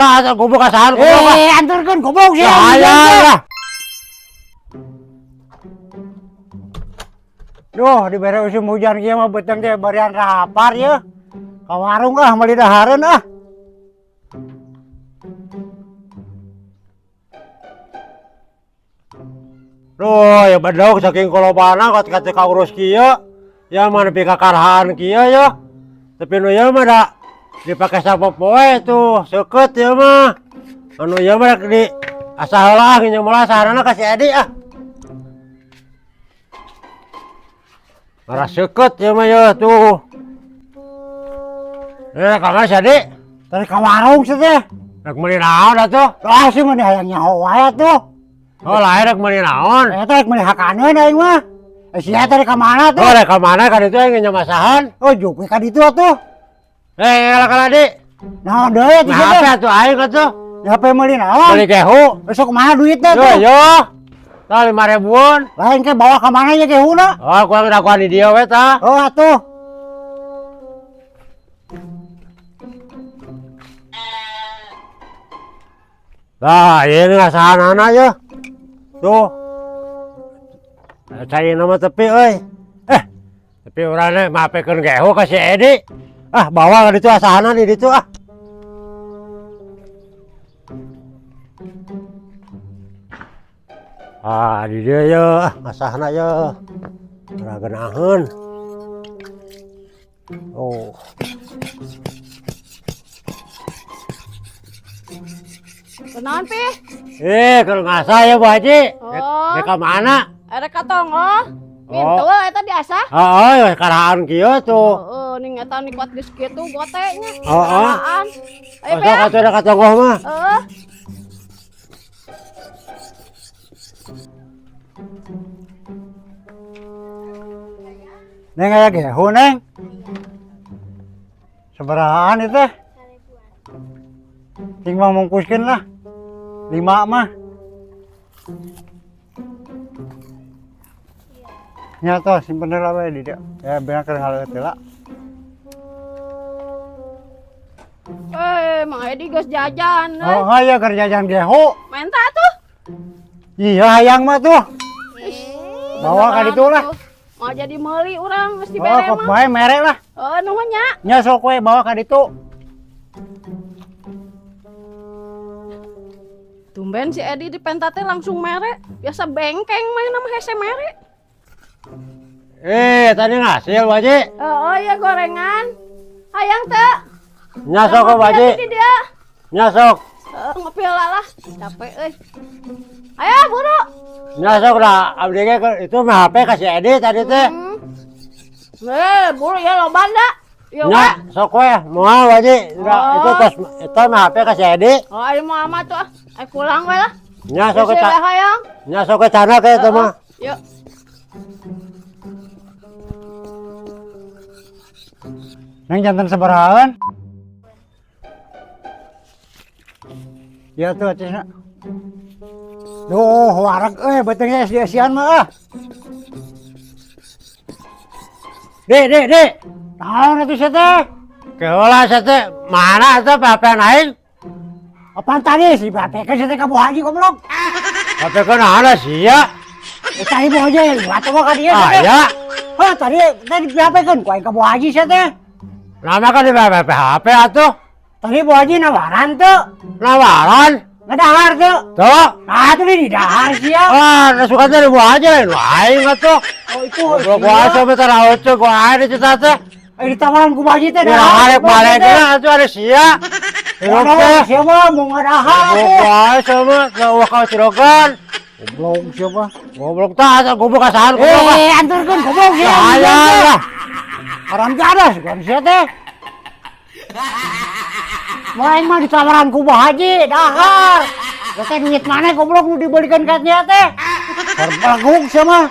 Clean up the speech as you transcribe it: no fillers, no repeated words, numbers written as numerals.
Tah, goblok asahan goblok. Eh, anturkeun goblok sia. Ya, ya. Duh, dibere usum hujan kieu mah beuteung teh barian rapar ye. Ka warung ah meuli dahareun ah. Duh, ya bedog saking kolobana kat kata ka urus kieu. Ya mah nepi ka karahan kieu ya. Tapi nu ieu mah da dipake sapopoe tuh, seukeut ieu mah. Anu ieu mah rek di asa heula ah nginjem heula sahanana ka si Edi ah. Marah seukeut ieu mah ye tuh. Eh, ka mana si Edi? Tadi ka warung sih teh. Rek meuli naon atuh? Ah, sih mah hayang nyaho wae atuh. Oh, lain rek meuli naon? Eta rek meuli hakaneun aing mah. Eh, sia tadi ka mana tuh? Oh, rek ka mana ka ditu aing nginjem asahan? Oh, juk ka ditu atuh. Eh, kalah kalah di. Naon deui atuh Nah, sia apa teh? atuh aing atuh? HP meuli naon? Meuli gehu. Besok kumaha duitna Yo tuh? yo. Tah 5 ribuan. Lain ke bawa ka mana ya gehuna? Oh, kurang dakuan di dia we tah. Oh, atuh. Lah, ini ngasahanana ya. Tuh. Cai nama tepi euy. Eh, tapi urang teh mapekeun gehu ka si Edi. Ah, bawa ka ditu asahana di ditu ah. Ah, di dieu ye, ah asahna ye. Ora geunaheun. Oh. Kunaon pi? Eh, kalau ngasah ya Bu Haji. Oh. Rek ka mana? Erek ka tonggoh. Mintu eta diasah. Oh, oh, karahan kieu tuh. Heeh, ning eta nikot geus kitu gote nya. Oh, oh. Karahaan. Ayo Masa pi. kata ada ka tonggoh mah. Heeh. Neng aya gehu neng. Sabarahaan itu teh? Cing mah mungkuskeun lah. 5 mah. Nya tuh simpen heula we di dieu. Ya bener keur ngaleut heula. Eh, Mang Edi geus jajan euy. Oh, aya keur jajan gehu. Menta tuh. Iya hayang mah tuh. Bawa ka ditu lah. Mau jadi meuli urang geus Oh, dibere kok mah. bae mere lah. Heeh, nuhun nya. Nya sok we bawa ka ditu. Tumben si Edi dipenta teh langsung mere. Biasa bengkeng mah nama hese mere. Eh, tadi ngasil Bu Haji. Oh, iya gorengan. Hayang teu. Nya sok Bu Haji. Di dia. Nya sok. Heeh, ngopi heula lah. Capek euy. Ayo buru. Nya sok lah abdi ge itu mah HP ka si Edi tadi teh. Eh, buru ya loba da. Ya Nya sok we moal Bu Haji. Oh. Itu tos itu mah HP ka si Edi. Oh, ayo mau amat tuh ah. Ayo pulang we lah. Nya sok Geus ke we hayang. nya sok ke cana ke itu mah. Yuk. Neng jantan sabarahaan? Ya tuh acisna. Duh, wareg euy beuteungnya SD-sian mah ah. Dek, dek, dek. Naon atuh sia teh? Keula sia teh mana atuh HP-an aing? Apaan tadi si HP kan sia teh ka Bu Haji goblok. HP kan naon sia? Eh, tadi Bu Haji liwat mah ka dieu Ah, sia teh. ya. Hah, tadi tadi di HP kan ku aing ka Bu Haji sia teh. Lama kan di HP atuh. Tadi Bu Haji nawaran teu. Nawaran? Ngedahar teu. Tuh. Nah, itu di dahar sia. Ah, suka teh Bu Haji lain aing atuh. Oh, itu. Goblok gua sampe tara ucuk gua aing di cerita teh. Eh, ditawaran ku Bu Haji teh Ya arek balik atuh ada sia. Goblok sia mah mau ngadahar Goblok atuh. wae sama eueuh ka cirogan. Goblok siapa? Goblok tah atuh goblok asahan goblok. Eh, anturkeun goblok sia. Ya ya. Haram jadah sugan sia teh. Main mah ditawaran ku Bu Haji, dahar. Teh duit mana goblok nu dibelikan ka nya teh. Terpeguk sia mah.